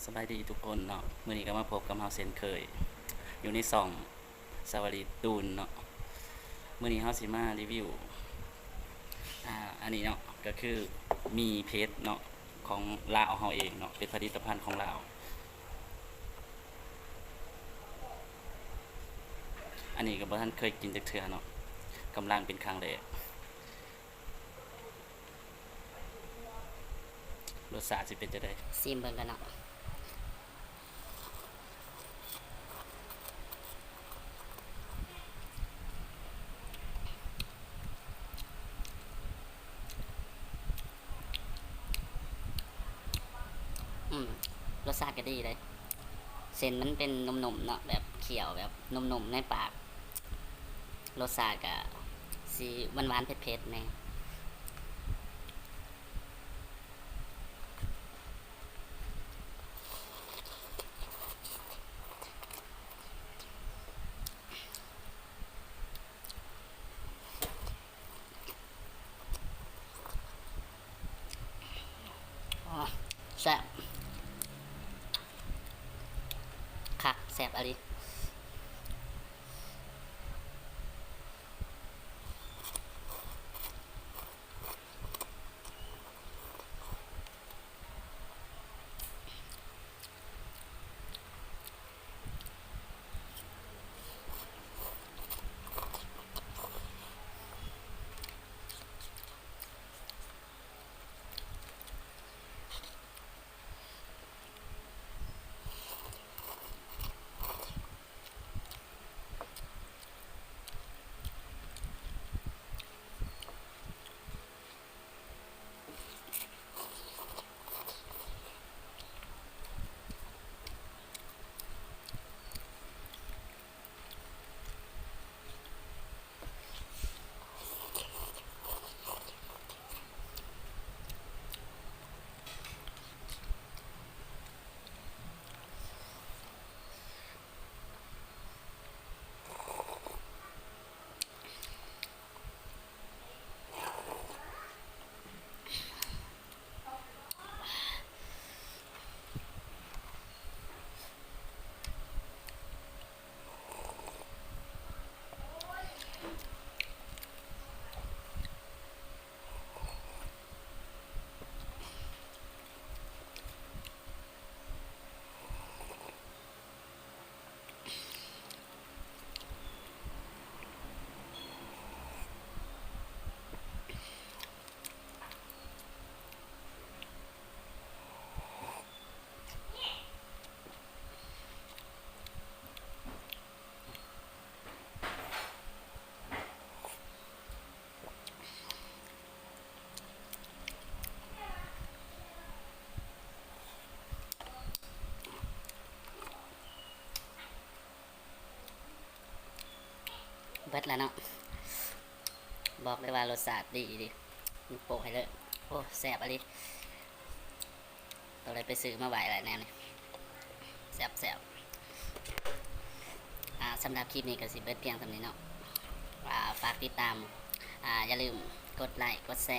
ສະບາຍດີທຸກຄົນເນາະ, ມື້ນີ້ກໍມາພົບກັບເຮົາເຊັ່ນເຄີຍ ຢູ່ໃນຊ່ອງສະຫວັດດີຕູນເນາະ. ມື້ນີ້ເຮົາຊິມາຣີວິວ ອ່າ ອັນນີ້ເນາະ ກໍຄືໝີ່ເຜັດເນາະ ຂອງລາວເຮົາເອງເນາະ, ເປັນຜະລິດຕະພັນຂອງລາວ. ອັນນີ້ກໍບໍ່ທັນເຄີຍກິນຈັກເທື່ອເນາະ, ກຳລັງເປັນຄັ້ງແລກ. ລົດຊາດຊິເປັນຈັ່ງໃດ? ຊີມເບິ່ງກັນເນາະ. ອືມ ລົດຊາດກໍດີເດ້. ເສັ້ນມັນເປັນໜຸ່ມໆເນາະ, ແບບຂ້ຽວແບບໜຸ່ມໆໃນປາກ. ລົດຊາດກະຊິຫວານໆເຜັດໆແດ່. ອໍ ແຊບຄັກ ແຊບອີ່ຫຼີ. ເບິດແລ້ວເນາະ, ບອກເລີຍວ່າລົດຊາດດີອີ່ຫຼີ, ຍົກໂປ້ໃຫ້ເລີຍ. ໂອ້ ແຊບອີ່ຫຼີ. ຕ້ອງໄດ້ໄປຊື້ມາໄວ້ແຫຼະແນວນີ້ ແຊບໆ. ອ່າ ສຳລັບຄລິບນີ້ກໍຊິເບິດພຽງສ່ຳນີ້ເນາະ. ອ່າ ຝາກຕິດຕາມ, ອ່າ ຢ່າລືມກົດໄລ ກົດແຊ